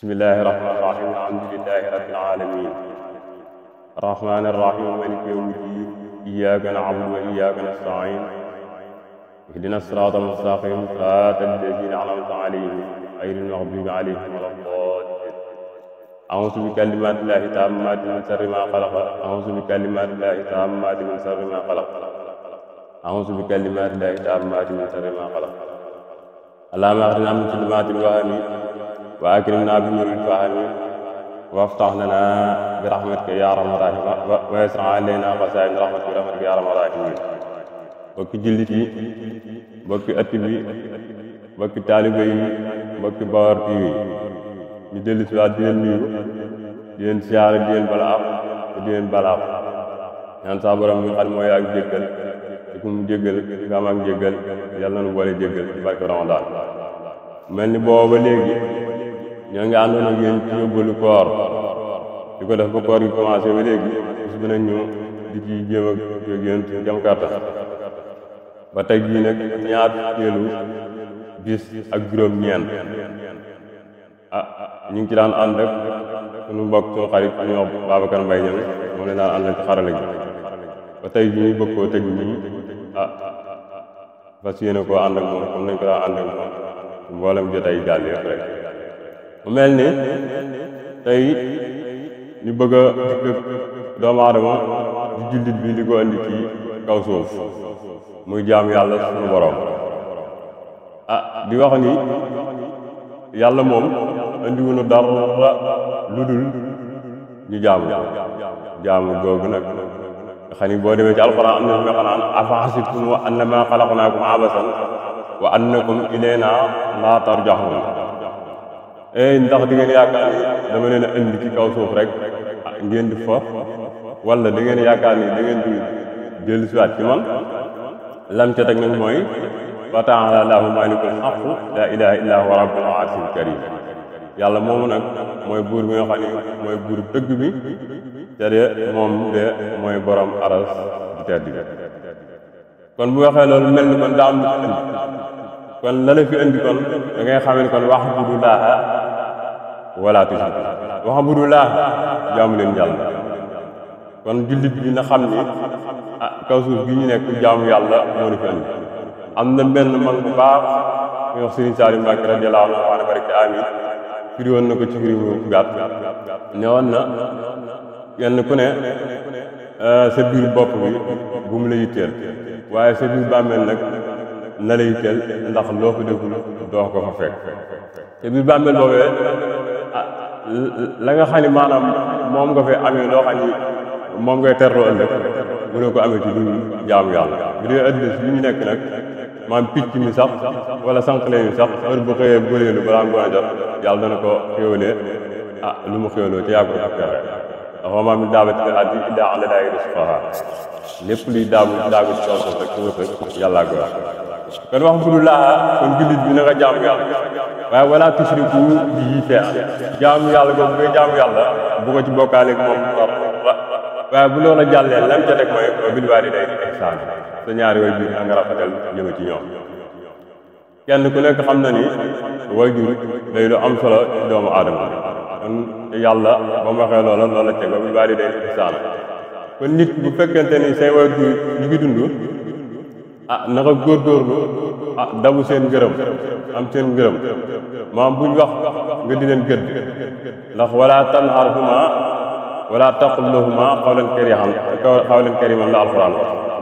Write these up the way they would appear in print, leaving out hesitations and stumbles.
bismillahi rahmaani rahim alhamdulillahi rabbil alamin arrahmaani arrahim maliki yawmi ddin iyyaka na'budu wa iyyaka nasta'in ihdina sirata almustaqim sirata alladhina an'amta alayhim ghayril maghdubi alayhim waladdallin a'udhu bi kalimatillahi tammati min sharri ma khalaq a'udhu bi kalimatillahi tammati min sharri ma khalaq a'udhu bi kalimatillahi tammati min sharri ma khalaq allahumma aghnina min zulmatil wahmi wa akrimna bi nuril fahmi waftah lana bi rahmatika ya arhamar rahimin wa yassir alayna khazaa'in rahmatika ya arhamar rahimin bokki jullit yi bokki ëtt bi bokki taalibe yi bokki Baol TV ñu dellu si waat di leen nuyu di leen siyaare di leen balaax di leen balaax ñaan saa borom mi xam mooy ak jéggal di ko mu jéggal di ko am ak jéggal yàlla na nu boole jéggal ci barke Ramadan mel ni booba léegi ñoo ngi àndoon ak yéen ci yóbbalu koor di ko def ba koor gi commencé ba léegi bis bu nañ ñu di ci jéem a yéen ci jam karta ba tey jii nag ñaar teelu bis ak juróom-ñeent ñu ngi ci daan ànd ak suñu mbokk suñu xarit ñu wax Babacar Mbaye ñoom moom la daan ànd ci xarala gi ba tey jii ñu bëgg koo teg nii fas yéene koo ànd ak moom comme nañ ko daan ànd ak moom mboolem jotaay jàll yëpp rek mu mel ni tey ñu bëgg a dikk doomu aadama di jullit bi di ko indi ci kaw suuf muy jaam yàlla suñu borom di wax ni yàlla moom indiwunu dara lu dul ñu jaamu googu nag nga xam ni boo demee ci alxuraan am na ñu xanaan afa hasibtum annamaa xalaqnaakum abasan wa annakum ilaynaa laa tarjaxuun ndax di ngeen yaakaar ni dama leen a indi ci kaw suuf rek ngeen di fa wala da ngeen yaakaar ni da ngeen di dellu siwaat ci man lam ca teg nag mooy wa ta'aala llaahu maalikul haqq laa ilaaha illaa huwa rabbul arshil kariim yàlla moomu nag mooy buur bi nga xam ne mooy buur dëgg bi te de moom de mooy borom aras di tedd bi kon bu waxee loolu mel ni kon daa am lu fi indi kon la la fi indi kon da ngay xamee ni kon wa'budu llaaha wala tushriku wa'budu llaaha jaamu leen yàlla kon jullit bi na xam ni kaw suuf gi ñu nekk jaamu yàlla moo ñu fi indi am na benn mag bu baax muy wax Sëriñ Saliou Mbacké radiyallaahu anhu wa baraka amiin firi woon na ko ci firi mu gàtt ne woon na kenn ku ne sa biir bopp bi bu mu la yitteel waaye sa biir bàmmeel nag na la yitteel ndax loo fa deful doo ko fa fekk te biir bàmmeel boobee la nga xam ne maanaam moom nga fay amee loo xam ni moom ngay terloo ëllëg mënoo ko amee ci lu jaamu yàlla bu dee adduna si li ñu nekk nag maam picc mi sax wala sànqlee mi sax heure bu xëyee bëleelu balaa ngoon a jot yàlla dana ko xéwalee lu mu xéwaloo te yaa ko ak pexe ndax wa maa min daabbatin fil ardi illaa alaa llaahi rizquhaa lépp luy daagu ci kaw suuf rek su wërsëg yàllaa ko kon wax budu laa kon jullit bi na nga jaamu yàlla waaye wala tushriku bihi shay'an jaamu yàlla boobu ngay jaamu yàlla bu ko ci bokkaaleeg moom waaye bu loola jàllee lam ca teg mooy bil waalidayni ihsaan sa ñaari way jur nga rafetal jëme ci ñoom kenn ku nekk xam na ni way jur day lu am solo ci doomu aadama kon yàlla ba mu waxee loola teg bil waalidayni ihsaan kon nit bu fekkente ni say way jur ñu ngi dund naka góorgóorlu dabu seen ngërëm am seen ngërëm maam buñ wax nga di leen gëdd ndax wala tanharhuma wala taqul lahuma qawlan kariman la alxuraan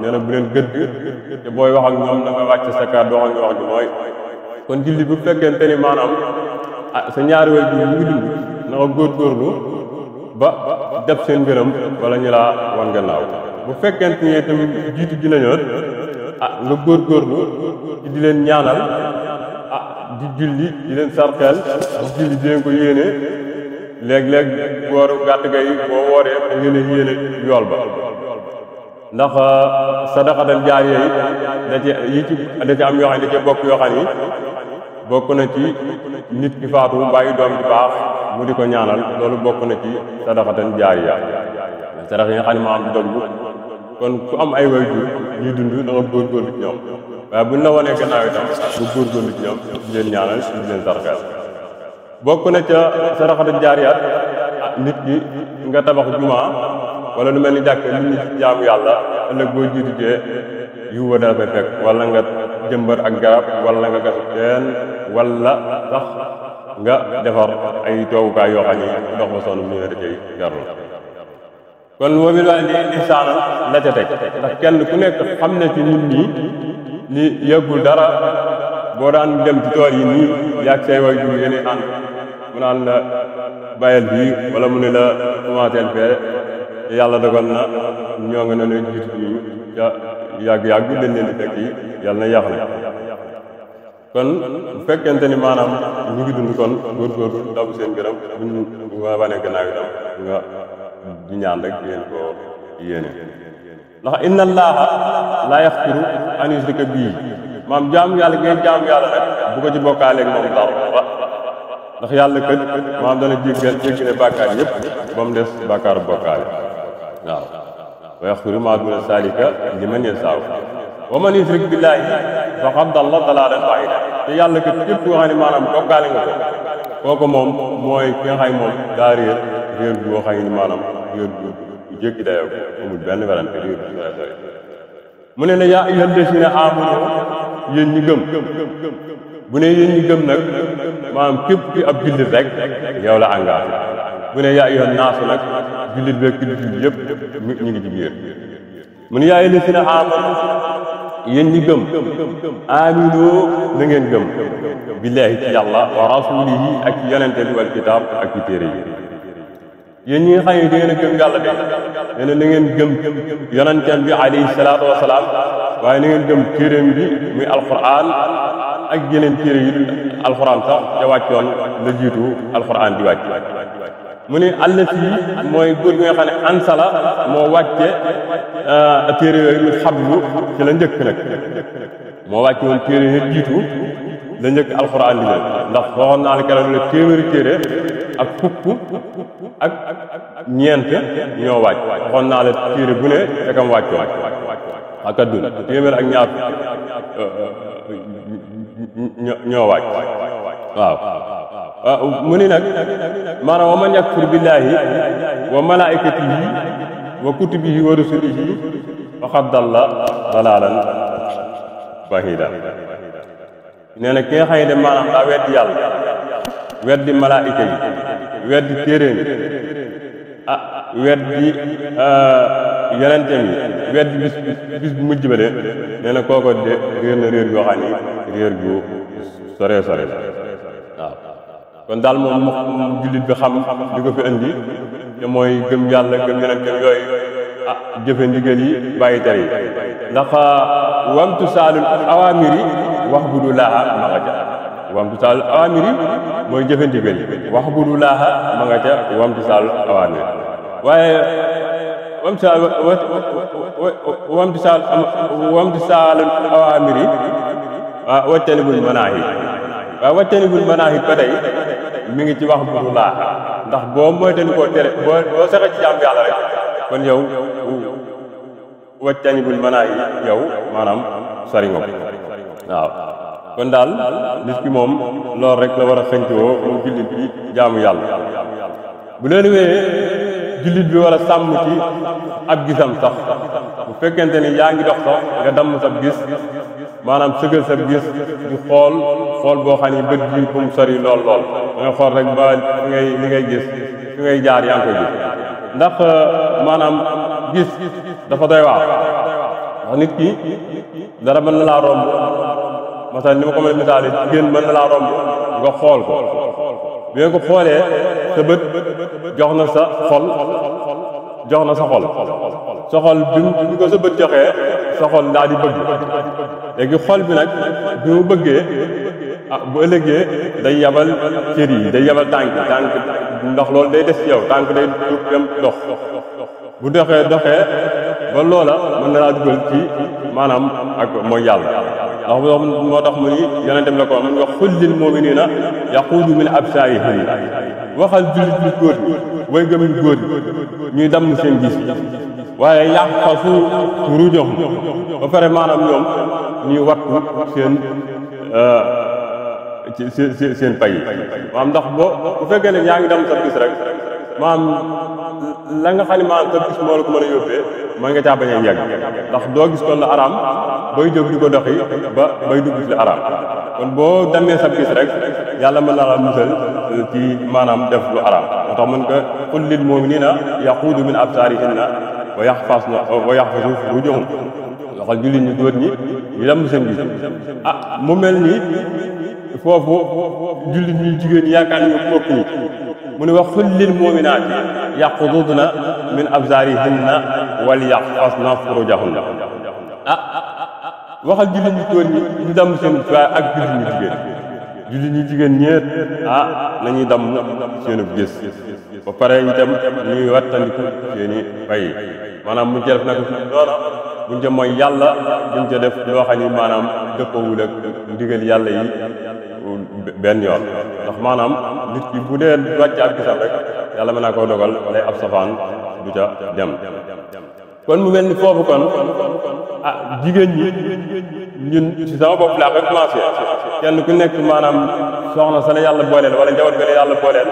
nee na bu leen gëdd te booy wax ak ñoom da nga wàcc sa kàddu wax ak wax ji mooy kon julli bu fekkente ni maanaam sa ñaari way jur ñu ngi dund naka góorgóorlu ba def seen ngërëm wala ñu laa wan gannaaw bu fekkente ni tamit jiitu ji nañoon nga góorgóorlu di leen ñaanal di julli di leen sarxeel di julli di leen ko yéene léeg-léeg wooru gàtt gay boo wooree da ngeen a yéene yool ba ndax sadaqatal jaariya yi da ci am yoo xam ne da ci bokk yoo xam ni bokk na ci nit ki faatu bàyyi doom ji baax mu di ko ñaanal loolu bokk na ci sadaqatal jaariya sadax yi nga xam ne maa am di doggu kon ku am ay waajur ñuy dund da nga góorgóorlu ci ñoom waaye buñ la wanee gannaaw itam bu góorgóorlu ci ñoom di leen ñaanal di leen sarxeel bokk na ca saraxatu jaariyaat nit ki nga tabax jumaa wala lu mel ni jàkk nit ñi ci jaamu yàlla ëllëg boo jiitutee yiw wa dala fay fekk wala nga jëmbat ak garab wala nga gas teen wala sax nga defar ay toogukaay yoo xam ni ndox ma sonn mu ne da cay jarul kon wabil waa di ihsaana la ca teg ndax kenn ku nekk xam ne ci nit ñi ni yëggul dara boo daan dem ci tool yi nii yàgg say way jur yéen ànd mu naan la bàyyil bii wala mu ne la commencé fee yàlla dogal na ñoo nga ne ne jiitu ñu ca yàgg-yàgg dañ leen di fekk yi yàlla na yàq na kon bu fekkente ni maanaam ñu ngi dund kon góorgóorlu dabu seen gërëm buñ wane gannaaw itam nga di ñaan rek yéen ko yéene ndax inna allaha la yaxfiru an yushrika bii maam jaamu yàlla ngeen jaamu yàlla nag bu ko ci bokkaaleeg moom dara ndax yàlla kët maam dana jéggale bàkkaar yëpp ba mu des bàkkaaru bokkaale waaw wa yaxfiru maa duuna zaalika liman yashaa wa man yushrik billaahi faqad dalla dalaalan ba'iidan te yàlla kat képp koo xam ne maanaam bokkaale nga ko kooku moom mooy ki nga xam moom daa réer boo xam ne maanaam réer bu jéggi dayoo amul benn werante réer bu sori mu ne la yaa ayyuhal laziina aamanu yéen ñi gëm bu ne yéen ñi gëm nag maanaam képp ki ab jullit rek yow la engagé bu ne yaa ayyuhan naasu nag jullit beeg jullit yëpp ñu ngi ci biir mu ne yaa ayyuhal laziina aamanu yéen ñi gëm aminu na ngeen gëm billaahi ci yàlla wa rasuulihi ak yonente bi wal kitaab ak ci téere yi yéen ñi nga xam ne da ngeen a gëm yàlla de nee na ngeen gëm yonenteem bi alayhi salaatu wa salaam waaye na ngeen gëm téereem bi muy alquran ak yeneen téere yi alquran sax ca wàccoon la jiitu alquran di wàcc mu ne allati mooy góor gi nga xam ne ansala moo wàcce téere yooyu mu xablu ci la njëkk nag moo wàcce woon téere yi jiitu la njëkk alquran di leen ndax waxoon naa la keroog la téeméeri téere ak fukk ak ñeent ñoo wàcc waxoon naa la téere bu ne rekam wàccoon ak adduna téeméer ak ñaar ñoo wàcc waaw mu ni nag maanaam wa man yakfur billaahi wa malaa'ikatihi wa kutubihi wa rusulihi faqad dalla dalaalan bahiida nee na ki nga xam ne maanaam daa weddi yàlla weddi malaa'ika yi weddi téeréen weddi yonenteem yi weddi bis bu mujj ba de nee na kooko de réer na réer goo xam ni réer gu sore waaw kon daal moom jullit bi xam li ko fi indi te mooy gëm yàlla gëm yonenteem yooyu jëfe ndigal yi bàyyi tere yi ndax wamtu saalul awaamiri wax bu du laaha ma nga ca wamtu saalul awaamiri mooy jëfe ndigal yi wax bu du laaha ma nga ca wamtu saalul awaamiri waaye wamtu saalul awaamiri wajtanibul manaahi waaye wajtanibul manaahi ba tey mi ngi ci wax bu du laaha ndax boo moytani koo tere boo saxe ci jàmm yàlla rek kon yow wajtanibul manaahi yow maanaam sori nga ko waaw kon daal nit ki moom loolu rek la war a xëncoo moom jullit bi jaamu yàlla bu leen wéyee jullit bi war a sàmm ci ab gisam sax bu fekkente ni yaa ngi dox sax nga damm sab gis maanaam sëgal sab gis di xool boo xam ni bët bi bu mu sori lool da nga xool rek ba li ngay gis fi ngay jaar yaa ngi koy gis ndax maanaam gis dafa doy waar ndax nit ki dara mën na laa romb masal ni ma ko mën a misaale jigéen mën na laa romb nga xool ko bi nga ko xoolee sa bët jox na sa xol sa xol bi ko sa bët joxee sa xol daal di bëgg léegi xol bi nag bi mu bëggee bu ëllëgee day yabal cër yi day yabal tànk ndax loolu day des ci yow tànk day dem dox bu doxee ba loola mën na laa dugal ci maanaam ak mooy yàlla ndax moo tax mu ni yonente bi la ko mun nga xul lil mu'minina yaquudu min absaarihim waxal jullit ñu góor ñi way gëm ñu góor ñi ñuy damm seen gis waaye yàq fa su rujox ba pare maanaam ñoom ñuy wattu seen ci seen pay yi maanaam ndax bu fekkee ne yaa ngi dem sa bis rek maanaam la nga xam ne maanaam sa bis moo la ko mën a yóbbee mën nga caa bañ a yegg ndax doo gis kon la araam bay jóg di ko doxi ba bay dugg ci la araam kon boo demee sa bis rek yàlla mën na la musal ci maanaam def lu araam moo tax mën ko qul lil mu'minina yaquudu min absaarihinna wa yaxfazu furuujahum waxal jullit ñi góor ñi ñu dem seen gis mu mel ni foofu jullit ñi jigéen ñi yaakaar nañu bokk ñi mu ne wax qul lil mu'minaati yaqududna min absaarihinna wal yaxfazna furuujahunna waxal jullit ñi góor ñi ñu dem seen gis waaye ak jullit ñi jigéen ñeet nañuy dem seen gis ba pare itam ñuy wattandiku seeni fay maanaam mu jëf nag doona buñ ca mooy yàlla buñ ca def loo xam ni maanaam dëppoowul ak ndigal yàlla yi benn yoon ndax maanaam nit ki bu dee wàcc ak gisam rek yàlla mën naa koo dogal day ab safaan du ca dem kon mu mel ni foofu kon jigéen ñi ñun ci sama bopp laa koy commencé kenn ku nekk maanaam soxna sa la yàlla booleel wala njaboot ga la yàlla booleel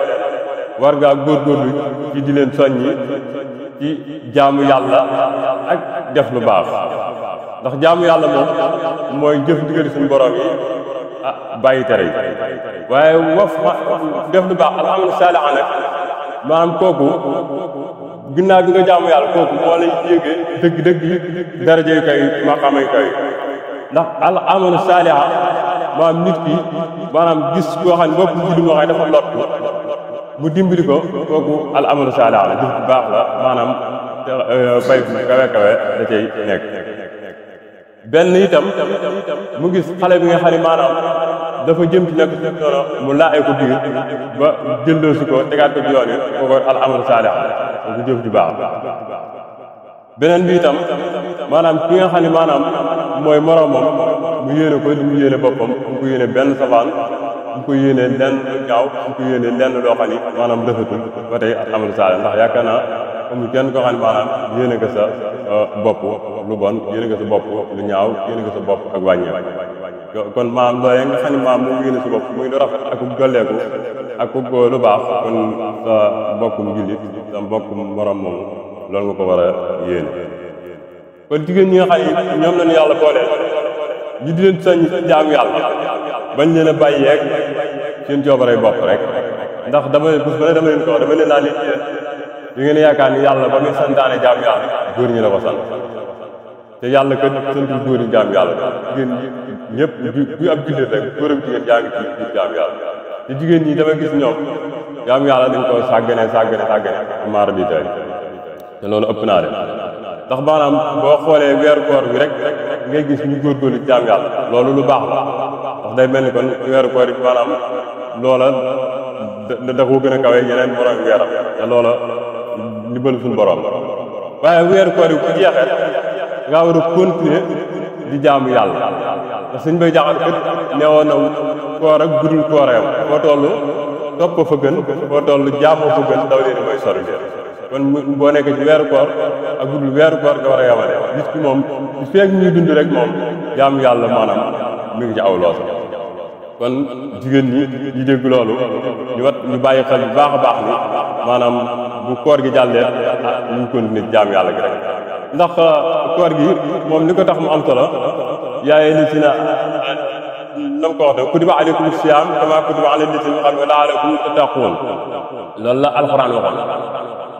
war ngaa góorgóorlu ci di leen soññi ci jaamu yàlla ak def lu baax ndax jaamu yàlla moom mooy jëf ndigali suñu borom yi bàyyi tere yi waaye def lu baax alhamdu saaliha nag maanaam kooku ginnaaw bi nga jaamu yàlla kooku moo lay yéege dëgg daraja yu kay maqaama yu kay ndax al amalu saaliha maanaam nit ki maanaam gis koo xam ne bopp ji moo xam dafa lott mu dimbali ko kooku al amalu saaliha la jëf bu baax la maanaam bay kawe da cay nekk benn itam mu gis xale bi nga xam ne maanaam dafa jëm ci nekk noonu mu laaxee ko biir ba jëlloosi ko tegaat ko ci yoon yi kooku al amalu saaliha kooku jëf ju baax beneen bi itam maanaam ki nga xam ne maanaam mooy moroomam mu yéene ko mu yéene boppam mu ko yéene benn safaan mu ko yéene lenn ñaaw mu ko yéene lenn loo xam ni maanaam rafetul ba tey amalu saale ndax yaakaar naa amul kenn koo xam ne maanaam yéene nga sa bopp lu bon yéene nga sa bopp lu ñaaw yéene nga sa bopp ak wàññeeku kon maanaam loolee nga xam ne maanaam moom yéene sa bopp muy lu rafet ak dolleeku ak lu baax kon sa mbokkum jullit sa mbokkum morom moomu loolu nga ko war a yéene kon jigéen ñi nga xam ne ñoom lañu yàlla booleel ñu di leen soññ ci jaamu yàlla bañ leen a bàyyeeg seen coobaree bopp rek ndax dama leen ko wax dama leen naa nit yi ngeen yaakaar ni yàlla ba muy santaane jaamu yàlla góor ñi la ko sant te yàlla kat santul góor ñi jaamu yàlla jigéen ñëpp bu ab jullit rek góor ak jigéen yaa ngi ci jaamu yàlla te jigéen ñi dama gis ñoom jaamu yàlla dañ ko sàggane maara bi tey te loolu ëpp naa de ndax maanaam boo xoolee weeru koor bi rek ngay gis ñu góorgóorlu jaam yàlla loolu lu baax la ndax day mel ni kon weeru koor bi maanaam loola da ko gën a kawe yeneen borom weeram te loola ndimbalu suñu borom waaye weeru koor bi bu jeexee nga war a continuer di jaamu yàlla ndax suñ bay jaxal kat neewoon na koor ak budul kooreem foo toll topp fa gën foo toll jaamoo fa gën daw leen mooy sori kon boo nekk ci weeru koor ak budul weeru koor nga war a yamale gis ki moom su feeg ñuy dund rek moom jaamu yàlla maanaam mi ngi ci aw loos kon jigéen ñi ñu dégg loolu ñu bàyyi xel bu baax a baax ni maanaam bu koor gi jàllee ñu continuer ci jaamu yàlla gi rek ndax koor gi moom li ko tax mu am solo yaayee li si na nam ko wax de kutiba alaykum siyaam kama kutiba alal lazina min qablikum la'allakum tattaquun loolu la alxuraan waxoon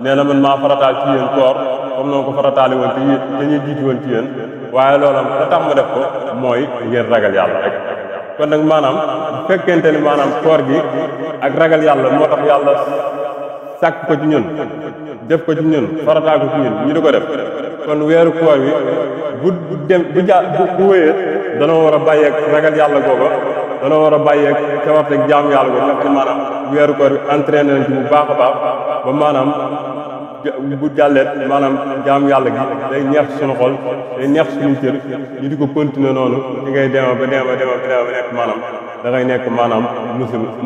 nee na man maa farataal ci yéen koor comme noonu ko farataale woon te ñuy jiitu woon ci yéen waaye loolu la tax ma def ko mooy ngeen ragal yàlla rek kon nag maanaam bu fekkente ni maanaam koor gi ak ragal yàlla moo tax yàlla sàkk ko ci ñun def ko ci ñun farataal ko ci ñun ñu di ko def kon weeru koor bi bu wéyee danoo war a bàyyeeg ragal yàlla googa danoo war a bàyyeeg cawarteeg jaamu yàlla googa nga xam ne maanaam weeru koor bi entraîné nañ ci bu baax a baax ba maanaam bu jàlleet maanaam jaamu yàlla gi day neex ci suñu xol day neex ci suñu cër ñu di ko continuer noonu di ngay dema ba nekk maanaam da ngay nekk maanaam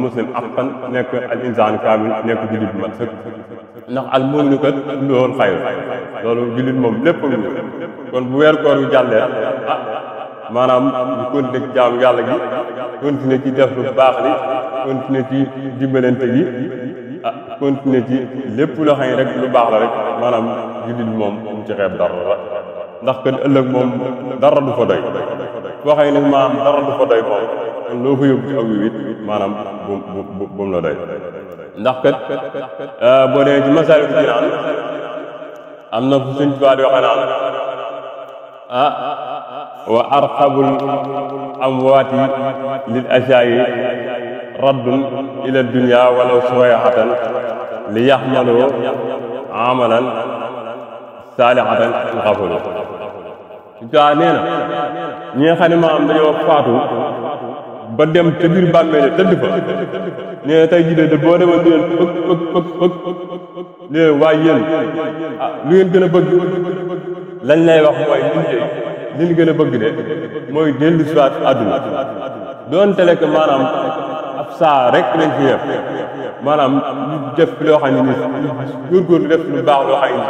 muslim aqan nekk al insaan kaamil nekk jullit bi mat sëkk ndax al mu'minu kat loolu xayr loolu jullit moom lépp kon bu weer koor yu jàllee maanaam ñu continuer ci jaamu yàlla gi continuer ci def lu baax li continuer ci dimbalante gi continuer ci lépp loo xam ne rek lu baax la rek maanaam jullit moom mu ci xeeb dara ndax kat ëllëg moom dara du fa doy foo xam ne nag maanaam dara du fa doy moom kon loo fa yóbbu ci aw yu it maanaam bu mu la doy ndax kat boo demee ci Masaalikul Jinaan am na fu Sëñ Tuubaa di waxe naan wa arxabul amwaati lil asaayi raddun ila dunya walaw suwayhatan li yaxmaloo amalan saalihatan xafalu gaa nee na ñi nga xam ne maanaam dañoo faatu ba dem te biir bàmmeel tëdd fa nee na tey jii de boo demoon di leen pëg leen waaye yéen lu ngeen gën a bëgg lañ lay wax mooy li ñu gën a bëgg de mooy dellu si waat àdduna doonte lekk maanaam ab saa rek lañ fi def maanaam ñu def loo xam ne ni góorgóorlu def lu baax loo xam ne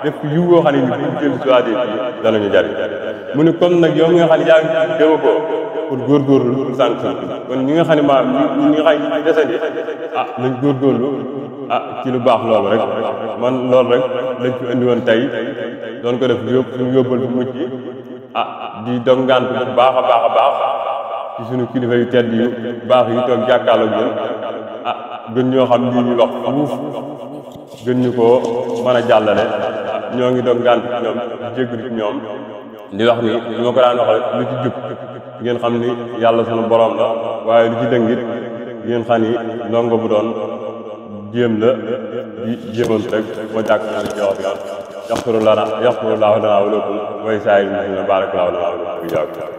def yiw woo xam ne ni bu dellu si waatee fii danañu jariñ mu ne comme nag yow mi nga xam ne yaa ngi déma ko pour góorgóorlu pour sant kon ñi nga xam ne maanaam ñi nga xam ne desandi nañ góorgóorlu ci lu baax loolu rek man loolu rek lañ fi indi woon tey doon ko def suñu yóbbal bu mujj di dongant bu baax a baax ci suñu kilifa yu tedd yu baax yi toog jàkkaarloo ñun gën ñoo xam lii ñuy wax fuuf gën ñu koo mën a jàllale ñoo ngi dongant ci ñoom jéggalu ci ñoom di wax ni li ma ko daan waxee lu ci jub ngeen xam ni yàlla sunu borom la waaye lu ci dëngit ngeen xam ni ndongo bu doon jéem la di jéemantu rek moo jàkk na ci wax yoon yaxfirullahu lana wa lakum wa li saa'iril muslimiina barakallahu lana wa lakum